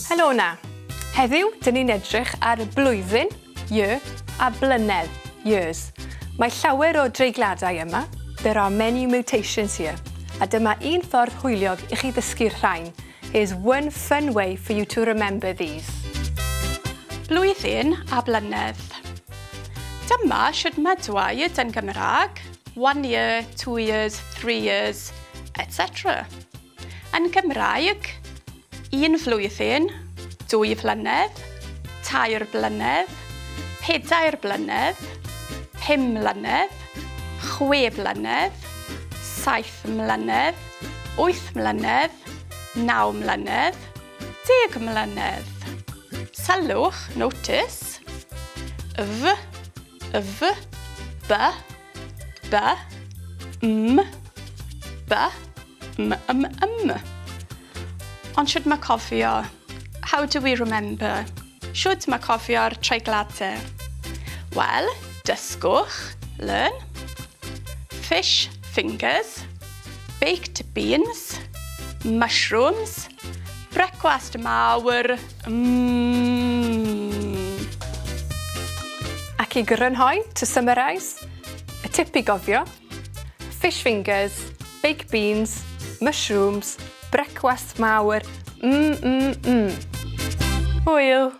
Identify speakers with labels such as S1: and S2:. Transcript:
S1: Helo 'na. Heddiw, dyn ni'n edrych ar blwyddyn, year, a blynedd, years. Mae llawer o dreigladau yma. There are many mutations here. A dyma un ffordd hwyliog i chi ddysgu'r rhain. Here's one fun way for you to remember these.
S2: Blwyddyn a blynedd. Dyma shwd mae dweud yn Gymraeg. 1 year, 2 years, 3 years, etc. Yn Gymraeg, un flwyddyn, 2 flynedd, 3 blynedd, 4 blynedd, 5 mlynedd, 6 blynedd, 7 mlynedd, 8 mlynedd, 9 mlynedd, 10 mlynedd. Sylwch, notice, f, f, b, b, m, b, m, m, m. Ond shwd mae cofio? How do we remember? Shwd mae cofio'r treigladau? Wel, dysgwch, learn, fish fingers, baked beans, mushrooms, brecwast mawr.
S1: Ac i grynhoi, to summarise, y tip i gofio, fish fingers, baked beans, mushrooms, brecwast mawr, mm, mm, mm. Hwyl!